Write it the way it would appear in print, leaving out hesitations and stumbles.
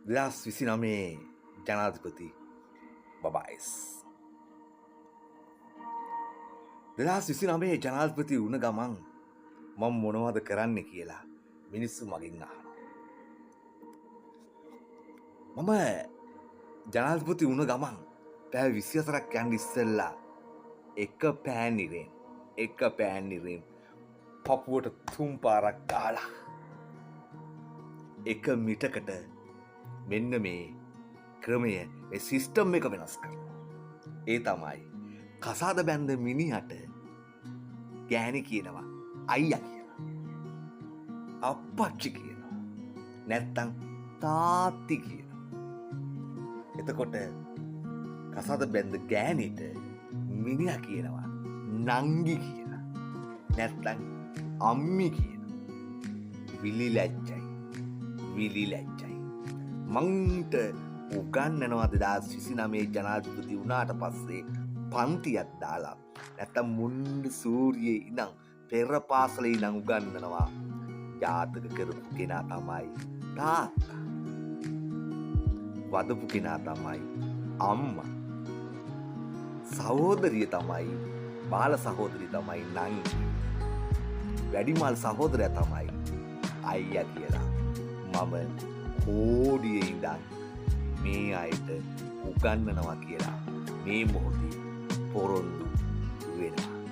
2029 ජනාධිපති බබයිස්. 2029 ජනාධිපති වුණ ගමන් මම මොනවද කරන්න කියලා මිනිස්සු මගෙන් අහනවා. මම ජනාධිපති වුණ ගමන් පැය 24ක් යන්න ඉස්සෙල්ලා එක පෑන් ඉරෙන් එක පෑන් ඉරෙන් පපුවට තුන් පාරක් ගාලා එක මිටකට මෙන්න මේ ක්‍රමය, මේ සිස්ටම් එක වෙනස් කරනවා. ඒ තමයි කසාද බැන්ද මිනිහට ගෑණි කියනවා අයියා කියලා. අප්පච්චි කියනවා. නැත්තම් තාත්ති කියනවා. එතකොට කසාද බැන්ද ගෑණිට මිනිහා කියනවා නංගි කියලා. නැත්තම් අම්මි කියනවා. විලි ලැජ්ජයි. විලි ලැජ්ජයි. මංට උගන්වනවා 2029 ජනාධිපති වුණාට පස්සේ පන්තියක් දාලා, නැත්තම් මුන්ඩ සූරියේ ඉඳන් පෙර පාසලේ ඉඳන් උගන්වනවා ජාතක කරපු කෙනා තමයි තාත්තා, වදපු කෙනා තමයි අම්මා, සහෝදරිය තමයි බාල සහෝදරිය තමයි නංගි, වැඩිමල් සහෝදරයා තමයි අයියා කියලා මම කෝඩියේ ඉඳන් මේ අයට උගන්වනවා කියලා මේ මොහොතේ පොරොන්දු වෙනවා.